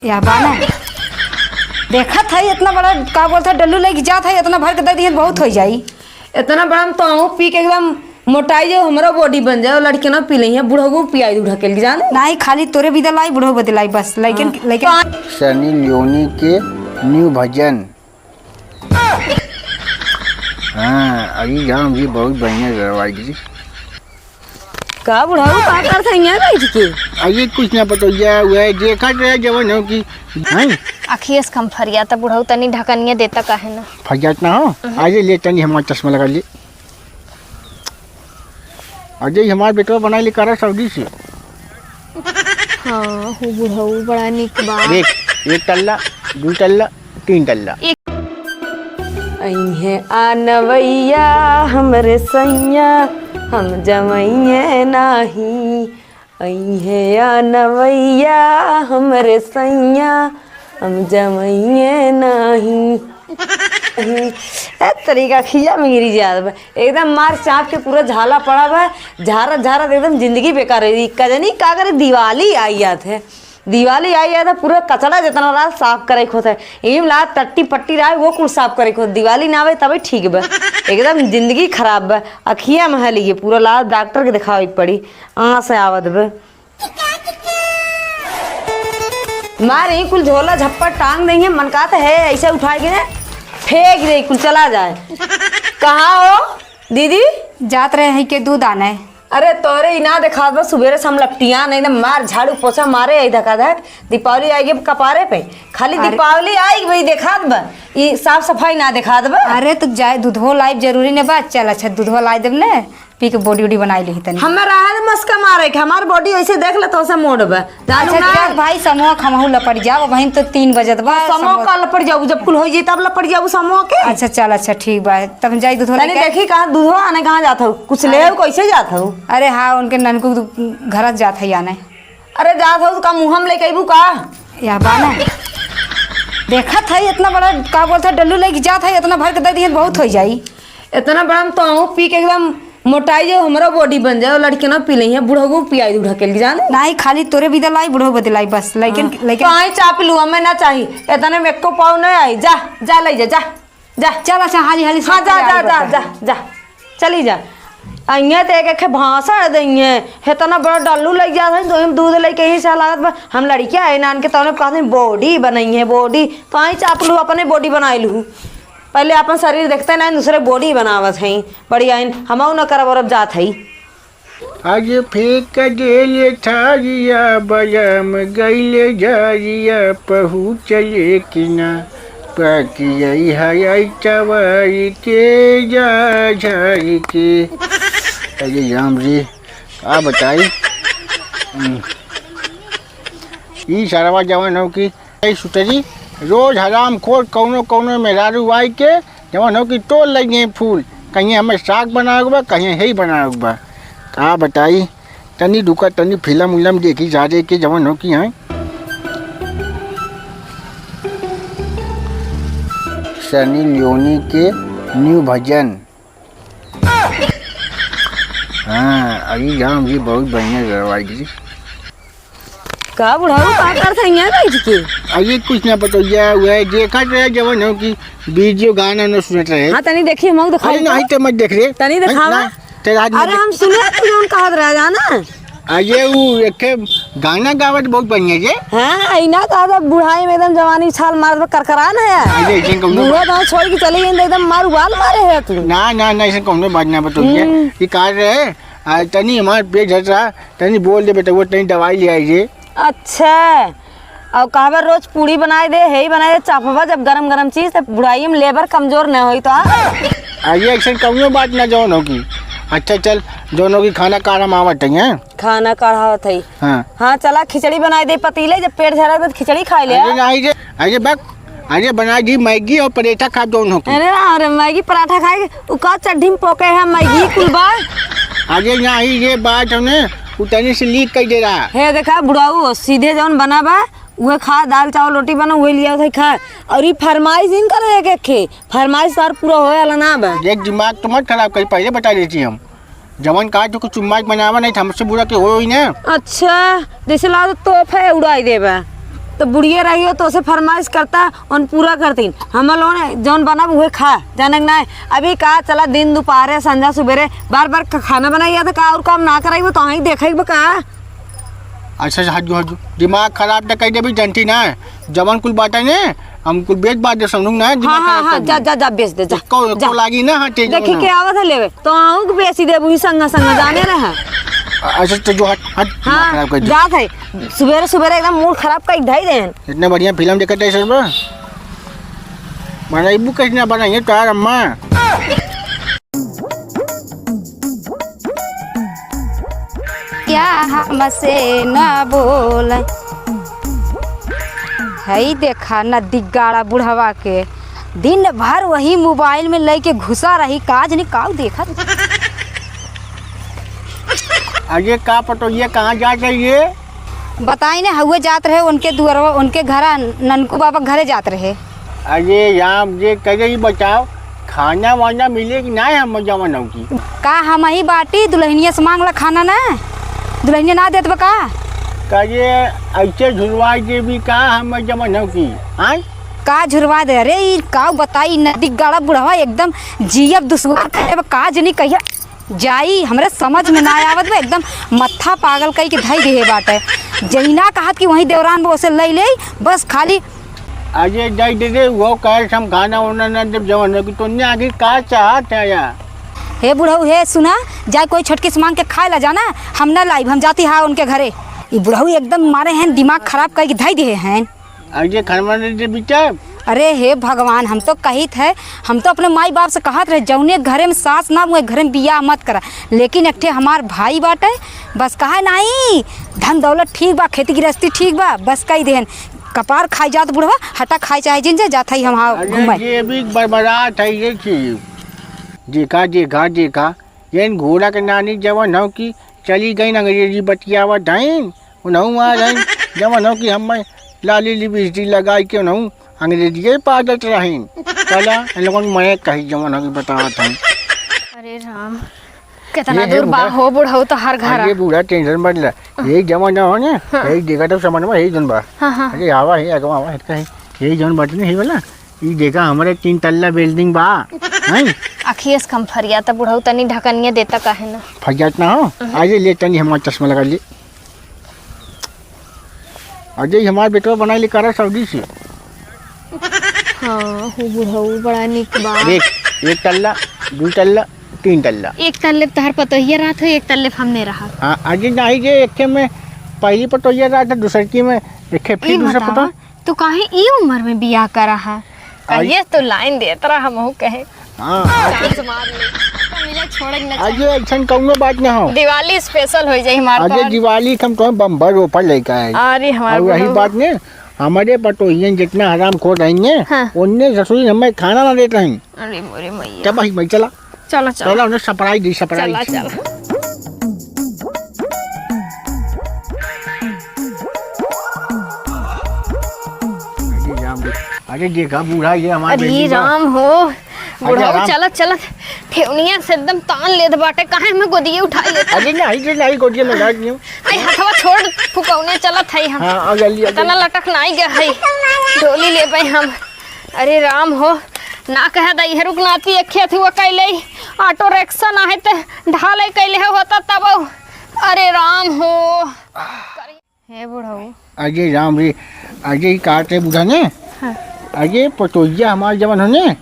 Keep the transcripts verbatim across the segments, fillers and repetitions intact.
या बाना। देखत है इतना बड़ा, का बोलत है, डल्लू लेके जात है, इतना भर के दे दिहन, बहुत होइ जाई। इतना बड़ा हम तो आहूँ पी के एकदम मोटाई जाओ, हमरो body बन जाओ, लड़के ना पी लेइहैं, बुढ़ऊ पियाई दू ढकेल के जाने। नाही, खाली तोरे बदे लाई, बुढ़ऊ बदे लाई, बस। लेकिन, हाँ। लेकिन सनी लियोनी के new भजन। हाँ, अभी जाम जी बहुत बढ़िया रवाई जी। का बुढ़ऊ, का करत है यहाँ बैठ के? अरे कुछ ना पतोहिया, वह देखत रहे जवन हो कि, हैं? अखिए से कम फरियात बुढ़ऊ, तनी ढकनिया देता काहे ना? फरियात ना हो? अरे ले तनी हमार चश्मा लगा ले। अरे हमार बेटवा बनाई ले करा सऊदी से। हाँ, हो बुढ़ऊ, बड़ा निक बा। देख, एक तल्ला, दू तल्ला, तीन तल्ला। अइहे आ नवैया हमरे सैया, हम जमैये नाही। अइहे आ नवैया हमरे सैया, हम जमैये नाही। ए तरीका खिया में गिरी जात बा। एकदम मार चाप के पूरा झाला पड़ा बा। झारत झारत एकदम जिंदगी बेकार है। ई कजनी का करे, दिवाली आई जात है। दिवाली आई है तो पूरा कचड़ा जितना रहा साफ करे के होत है। इम ला टट्टी पट्टी रहा वो कुल साफ करे के होत। दिवाली ना आवे तबे ठीक बा। एकदम जिंदगी खराब बा। अखिया में है लिए पूरा ला डॉक्टर के दिखावे के पड़ी। आँस आवत बा। मार यही कुल झोला झप्पा टांग देंगे, मन का तो है ऐसे उठाए के फेंक दे कुल चला जाए। कहाँ हो दीदी? जात रहे हैं के दूध आने। अरे तोरे ई ना देखात बा, सुबेरे से हम लपटिया नहीं ना, मार झाड़ू पोछा मारे आई धका धक। दीपावली आई गई कपारे पे, खाली अरे। दीपावली आई गई देखात बा, ई साफ सफाई ना देखात बा। अरे तो जाए दूधो लाइब जरूरी ने बा, चल अच्छा दूधो लाई देब ने, पी के body उडी बनाई लेही तनी। हमें रहे दे मस्का मारे के, हमार body ऐसे देख ले तो से मोड़ बा। जानू अच्छा ना। चल भाई समूह हमहू लपट जाओ, वहीं तो तीन बजत बा। समूह समूह का लपट जाऊ, जब कुल हो जाई तब लपट जाऊ समूह के। अच्छा चल अच्छा ठीक बा, तब हम जाई दूधो तनी लेके। देखी कहाँ दूधो आने कहाँ जात हो, कुछ ले अरे। हो कैसे जात हो? अरे हाँ उनके ननकू घर जात है आने। अरे जात हो का मुँह में लेके अइबू का? या बाना। देखत है इतना बड़ा का बोलत है डल्लू लेके जात है, इतना भर के दे दिहन बहुत होइ जाई। इतना बड़ा हम तो आहूँ पी के एकदम मोटाई जाओ, हमरो body बन जाओ, लड़के ना पी लेइहैं, बुढ़ऊ पियाई दू ढकेल के जाने। नाही खाली तोरे बदे लाई, बुढ़ऊ बदे लाई बस। लेकिन हाँ। लेकिन तो आई चाप लू, हमें ना चाही, इतने में एको पाव नहीं आई। जा जा ले जा जा। जा। चल अच्छा हाली हाली हाँ सब जा तैयारी जा कर जा दे। जा जा। चली जा। अइहें तो एक एक भाषण देइहें। हेतना बड़ा डल्लू लग जात है, तो हम दूध लेके ही सा लागत बा। हम लड़किया है नान के तौने कहते हैं body बनइहें body। तो आई चाप लू अपने body बनाई लू। पहले अपन शरीर देखते नहीं दूसरे body बनावत हैं। बढ़िया इन हमहू न करब और अब जात है। आज फेंक देले थारिया, बलम गइले झारिया, पहुँचले कि ना, पाकी आई है आई चवाई के जा झारी के। अरे राम रे, का बताई? हम्म। ई सरवा जवन हो कि ए सुतरी, रोज हरामखोर कौनो कौनो मेहरारू आई के जवन हो कि तोड़ लइहें फूल, कहीं हमें साग बनावे के बा, कहीं हेइ बनावे के बा। का बताई, तनी रुका, तनी फिल्म उलम देखी जा दे के जवन हो कि हैं। सनी लियोनी के new भजन। हाँ, अभी राम जी बहुत बढ़िया गवाई जी। का बुढ़ऊ, का करत है यहाँ बैठ के? अरे कुछ ना पतोहिया, वह देखत रहे जवन हो कि video गाना न सुनत रहे। हाँ, तनी देखी, हमहू दिखाई अरे तो। नहीं तो मत देख रे। तनी हैं, दिखावा। ना, तेरा आज अरे मत हम सुने तू जौन कहत रहे जाना। अरे उ एक ठे गाना गावत बहुत बढ़िया जे। हाँ, इना कहत बुढ़ाई में एकदम जवानी छाल मारत बा, करकरा ना है। अरे ऐसे कौनो बूढ़ा बात गाँव छोड़ के चले गए एकदम मार उबाल मारे है तू। ना, ना, ना, ऐसे कौनो बात ना पतोहिया। हम्म। ये कह रहे, आ, तनी हमार पेट झट रहा, तनी बोल दे बेटा, वो तनी दवाई ले आई जे। अच्छा, और कहबे रोज पूड़ी बनाए दे, हेइ बनाए दे, चापबा जब गरम गरम चीज, तब बुढ़ाई में लेबर कमजोर न होई तो, हाँ? अरे, ऐसन कौनो बात ना जौन होगी। अच्छा, चल, जौन होगी, खाना काढ़ा हम आवत हई, हैं? खाना काढ़ावत हई। हाँ। हाँ, चला, खिचड़ी बनाए दे पतीले, जब पेट झरा तो खिचड़ी खाई ले, अरे, हाँ? नहीं रे, अरे, बक, अरे, बना दी मैगी और पराठा खा जौन होगी। अरे, हाँ, अरे, मैगी पराठा खाए, उ का चड्ढी में पोके है, मैगी कुल बा। अरे, नहीं, ये बात हमने उतने से लीक कर दे रहा। हे, देखा, बुढ़ाऊ, सीधे जौन बना बा, उहे खा, दाल, चावल, रोटी बना, उहे लिया, उहे खा। और ई फरमाइश इन करे एक, एक खे, फरमाइश तार पूरा होए वाला ना बा। देख, दिमाग तो मत खराब करी, पहले बता देती हम। जवन कहा जो कुछ चुम्मा बनावा नहीं, तो हमसे बुरा के होई ना। अच्छा, जैसे ला तो तोहफे उड़ाई देबा। तो बुढ़िया रही हो तो उसे फरमाइश करता, उन पूरा करतीन। हम लोग ने जौन बनब उहे खा, जाने के ना है। अभी का चला दिन दोपहरे संझा सुबेरे बार बार ख-, खाना बनाइया था का और काम ना कराई वो तो वहीं देखे बा का। अच्छा, अच्छा, हट जो, हट जो। दिमाग खराब न कर देबी, जानती ना। जवन कुल बात है ने, हम कुल बेच बात दे समझू ना, दिमाग हाँ, हाँ, खराब हाँ, कर जा, देबी। जा, जा, बेच दे, जा, एको, एको जा। लागी ना, हाँ, तेज देखी ना। के आवत है लेवे, तो आऊँ के बेची देबू ही संगा, संगा, जाने रहे। अ-, अच्छा, तो जो हट, हट, दिमाग हाँ, खराब कर दे। जात है। सुबेरे, सुबेरे एकदम मूड खराब कर धई देन। इतना बढ़िया फिल्म देखत है सर बा। बनाइबू कैसे ना बनाइए तार अम्मा। क्या हमसे ना बोले। हई देखा ना दिग्गाड़ा बुढ़वा के, दिन भर वही मोबाइल में लेके घुसा रही, काज नहीं काऊ देखत। अरे का पटोहिया कहाँ जात रही है? बताई ना, हउए जात रहे उनके दुअरवा, उनके घरा, ननकू बाबा के घरे जात रहे। अरे राम, ये कहे ही बताओ, खाना वाना मिले कि ना हम जवन हो की? का हम ही बाटी दुल्हनिया से मांगला खाना ना? दुल्हनिया ना देत बा का? कहे ऐसे झुरवा देवी का हम जवन हो की? हाँ? का झुरवा दे? अरे ई का बताई, नदी गाड़ा बुढ़वा एकदम जियब दुश्वार करे बा, का जनी कहिया जाई, हमरे समझ में ना आवत बा, एकदम मत्था पागल कई के धई देहे बाटे। जहिना कहत कि वहीं देवरान बा, ओसे लई ले, बस खाली अजय जाई दे दे, वो कहे हम खाना वाना ना देब, जवन हो कि तोन्ने आगे का चाहत है या? हे बुढ़ऊ, हे सुना, जाए कोई छोटकी से मांग के खाए ला जाना, हम ना लाइब, हम जाती हा उनके घरे। ई बुढ़ऊ एकदम मारे हैं, दिमाग खराब कई के धई देहे हैं। अरे खाना दे दे बेटा। अरे हे भगवान, हम तो कहित है, हम तो अपने माई बाप से कहत रहे, जौने घरे में सास ना, वही घरे में बियाह मत करा। लेकिन एक ठे हमार भाई बाटे, बस कहे नाई, धन दौलत ठीक बा, खेती गृहस्थी ठीक बा, बस कही देहन, कपार खाई जात बुढ़वा, हटा खाई चाहे जिन जे जात हई हम हाँ अरे घूमे। ये भी बड़बड़ात है ये चीज। देखा, देखा, देखा, ये घोड़ा के नानी जवन हो कि चली गई अंग्रेजी बतियावत हईन, उनहू आ रही, जवन हो कि हम लाली लिपस्टिक लगाई के उनहू अंग्रेजिये पादत रहीन। चला, इन लोगन मैं कही जवन हो कि बतावत हईन। अरे राम, कितना ये, ये दूर बा बूढ़ा। हो बुढ़ऊ तो हर घर अरे आ। बूढ़ा टेंशन मत ले, यही जवन हो ने, हाँ। यही देखा तो समझ में यही जन बा। हाँ, हाँ। अरे आवा है, अगवा आवा है, कहीं यही जवन बाटे नहीं, यही वाला। ई देखा, हमरे तीन तल्ला बिल्डिंग बा, हैं? अखिए से कम फरियाता बुढ़ऊ, तनी ढकनिया देता काहे ना? फरियात ना हो, अहं। आजे ले तनी हमार चश्मा लगा ले। अजय, हमार बेटवा बनाई ले करा सऊदी से। हाँ, हो बुढ़ऊ, बड़ा निक बा। देख, एक तल्ला, दू तल्ला, तीन तल्ला। एक तल्ले तहर पतोहिया रहत हो, एक तल्ले हमने रहा। हाँ, अजय, नाही जे, एके में पहली पतोहिया रहत है, दूसर की में एके फिर ई दूसर बतावा, पतोह। तू काहे ई उम्र में बियाह करा है? आई- कहिए तो लाइन देत रहा, हमहू कहे। हाँ। चांस मार ले। मिले छोड़े न आज चाहे। ये ऐसन कौनो बात ना हो। दिवाली स्पेशल हो जाई हमार आज ये तो। दिवाली के हम तो बम्पर ऑफर लेके आए। अरे हमार और वही बुढ़ऊ। बात ने, हमारे पटोहियन जितना हरामखोर रहेंगे, हाँ। उनने ससुरी हमें खाना ना देते हैं। अरे मोरे मैया। तब भाई मैं चला। चला, चला। चला, उन्हें surprise दी, surprise। चला, चला। अरे राम रे। अरे देखा बूढ़ा, ये हमार अरे बेटी बा। राम हो। अरे बुढ़ऊ राम। चलत, चलत ठेवनिया से एकदम तान लेत बाटे, काहे में गोदिये उठाई लेत? अरे नहीं, अरे नहीं, गोदिये में डाल दियो। आई हथवा छोड़, फुकौने चलत हई हम। हाँ, आ गली, आ इतना गली। लटक नाई गए हई, डोली लेबे हम। अरे राम हो, ना कह दा, इहे रुक नाती एक खेत हुआ कैले, auto rickshaw ना है ते ढाले कैले हो होता तब। अरे राम हो। हे बुढ़ऊ। अरे राम रे, अरे ई का ते बुझा ने? हाँ। अरे पतोहिया हमार जवन हो ने,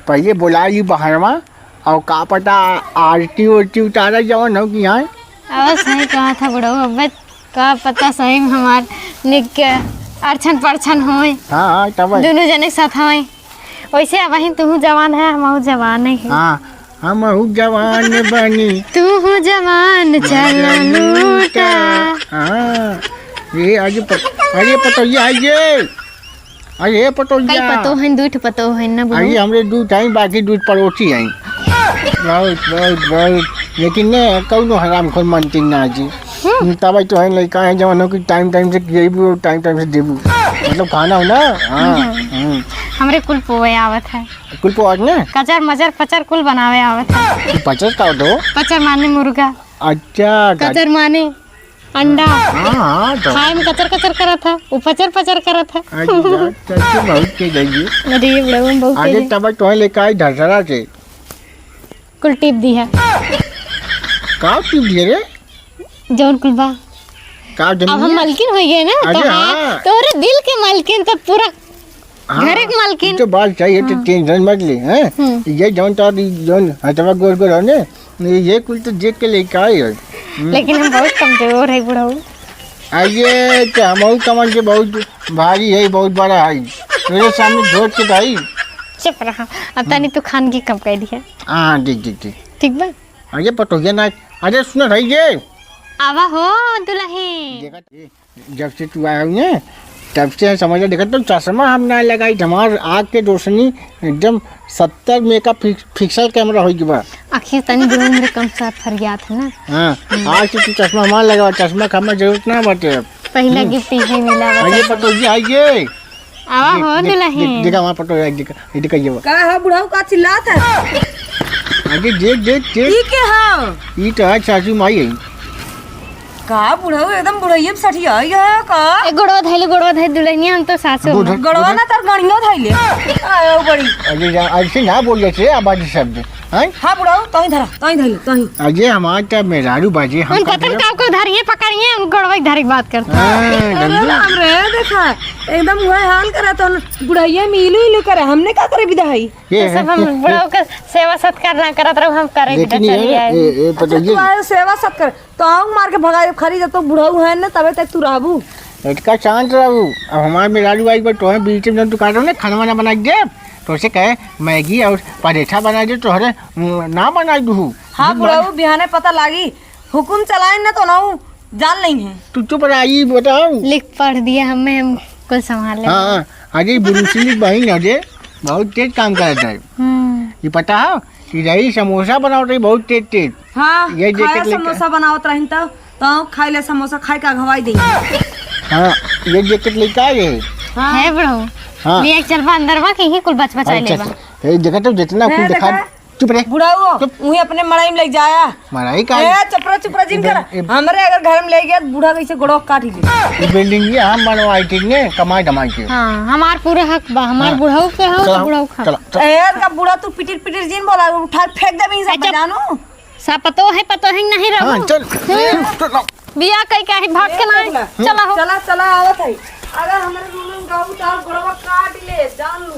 पहले बोला ली बहरवा, और का पता आरती उरती उतारा जवन हो कि यहाँ। अब सही कहा था बुढ़ऊ, अब का पता सही में हमार निक के अरछन परछन होए। हाँ, हाँ, तब। दोनों जने साथ होए। वैसे अब ही तू जवान है, हम जवान है। हाँ, हम जवान बनी। तू जवान चल लूटा। हाँ, ये आज प-, अरे पतोहिया आई ये। अरे हे पतोहिया। कई पतो हैं, दू ठो पतो हैं ना बुढ़ऊ। अरे हमरे दू टाइम बाकी दू पड़ोसी हैं। बहुत, बहुत, बहुत। लेकिन ने कौनो हरामखोर मानती ना जी। हम्म। तब तो है लड़का है जवन हो कि टाइम टाइम से खिएबू और टाइम टाइम से देबू। मतलब खाना हो ना? हाँ। हम्म। हम्म। हमरे कुल पोए आवत है। कुल पोआत ने? कचर मचर पचर कुल बनावे आवत है। पचर का होतो? पचर माने मुर्गा। अच्छा, का- कचर माने अंडा। हाँ, हाँ, तो। खाए में कचर कचर करत है, उ पचर पचर करत है। अरे यार, सच में बहुत तेज है ये। अरे ये बुढ़ऊ में बहुत आगे तेज है। तब तोहे लेके आई ढसरा से। कुल टिप दी है। का टिप दिए रे? जौन कुल बा। का अब हम जमीन? मलकिन हो गए ना, अरे तो हाँ। हाँ, तोरे दिल के मलकिन तो पूरा हाँ, घरे के मालकिन। ई तो बात सही है, तो हाँ। टेंशन मत ले, हैं? हम्म। ये जौन तार, ई जौन हथवा गोर गोर है ने, ये, ये कुल तो देख के लेके आए है। हम्म। लेकिन हम बहुत कमजोर है बुढ़ऊ। आ ये तो हमहू कमन के बहुत भारी है, बहुत बड़ा है। तेरे सामने झोंक के भाई। चुप रहा, अब तनी तू खानगी कम कर दिया। हाँ, देख, देख, देख। ठीक बा? अरे पटोहिया ना, अरे सुन भाई ये। आवा हो दुल्हन। देखा, जब से तू आया हुई है, तब से समझ ले, देखा तो चश्मा हम ना लगाई, हमार आँख के रोशनी एकदम सत्तर मेगा पिक-, पिक्सल कैमरा हो गई बा। आखिर तनी दूर मेरे कम साथ फरियाद है ना। हाँ, आज से तू चश्मा हमार लगावा, चश्मा का हमार जरूरत ना बाटे अब। पहला हम्म। गिफ्ट यही मिला बा। आइए पटोहिया, आइए। आवा देख, हो देख, दुल्हन। देख, देखा हमार पटोहिया, देखा, ये देखा ये बा। का है बुढ़ऊ का चिल्लात है? आगे देख, देख, देख। ई के हो? ई तो है सासू माई है। का बुढ़ऊ एकदम बुढ़ैया में सठिया गया है का? ए, गोड़वा धइले, गोड़वा धइले दुल्हनिया, हम तो सासू गोड़-, हैं। गोड़वा गोड़-, ना तर गणियो धइले। आयो बड़ी। अरे जा, ऐसे ना बोल जैसे आबादी शब्द, हैं? हाँ बुढ़ऊ, तोही धरा, तोही धइले, तोही। अरे हमार तो मेहरारू बाजे, हम हम का कतन धरब? का को धरिए, पकड़िए, हम गोड़वा के धरे के बात करते हैं। हाँ, अरे गंदी। राम रे, देखा, एकदम वह हाल करा तो बुढ़ैया में इलू इलू करे, हमने का करे विदा है? ये तो सब हम बुढ़ऊ का सेवा सत्कार ना करत रहू, हम करे लेकिन विदा ये, चली आई। ए, ए, पता अच्छा, ये तू आए सेवा सत्कार, तो आऊँ मार के भगाई, खरी जब तो बुढ़ऊ है ना, तबे तक तू रहबू। इतका शांत रहू। अब हमार मेहरारू आई बा, तोहे बीच में जब तू काटो ना, खाना वाना बनाई दे, तो उसे कहे, "मैगी और परेठा बनाई दे, तोहरे, उम, ना बनाई दूँ।" हाँ, दिन भर बुढ़ऊ, बिहाने पता लागी, हुकुम चलाइन ना, तो ना उ जान लेइहैं। तू चुप रहा, ई बताओ। लिख पढ़ दिया हमें, हम कुल संभाल लेंगे। हाँ, अरे, ब्रूस ली बहिन है जे, बहुत तेज काम करत है। हम्म। ये पता है? कि रही समोसा बनावत रही बहुत तेज तेज। हाँ, ये देख के खाया लइका। समोसा बनावत रही तब, तो खाई ले समोसा, खाई के अघवाई दे। हाँ, ये देख के लइका है। हाँ। है बुढ़ऊ। हाँ। लिया के चल बा अंदर बा, कि यहीं कुल बच बचाई अच्छा, ले बा। अच्छा। ये देखा तो जितना है, कुल देखा। देखा। चुप रे। बुढ़ऊ, चुप। उही अपने मड़ई में ले जाया। मड़ई का? ए, चुप रहे, चुप रहे, जिन कर। ए, ए। हमरे अगर घर में ले गया, तो बूढ़ा कैसे गोड़वा काट ही ले। ये बिल्डिंग ये हम बनवाई थी ने, कमाई धमाई के। हाँ, हमार पूरा हक बा, हमार हाँ। बुढ़ऊ के हो, तो चला, बुढ़ऊ खा। चला, चला। ए, का बूढ़ा तू पिटिर पिटिर जिन बोला, उठा फेंक देबे इन सब अच्छा। जानू। सा पतो है, पतो है नहीं रहू। हाँ, चल। हम्म। चल, चल। बिया कई का है, भाग के ए, ना। चला। चला हो। चला, चला, आवत है। अगर हमरे रूम में गाऊ तो गोड़वा काट ले, जान लू।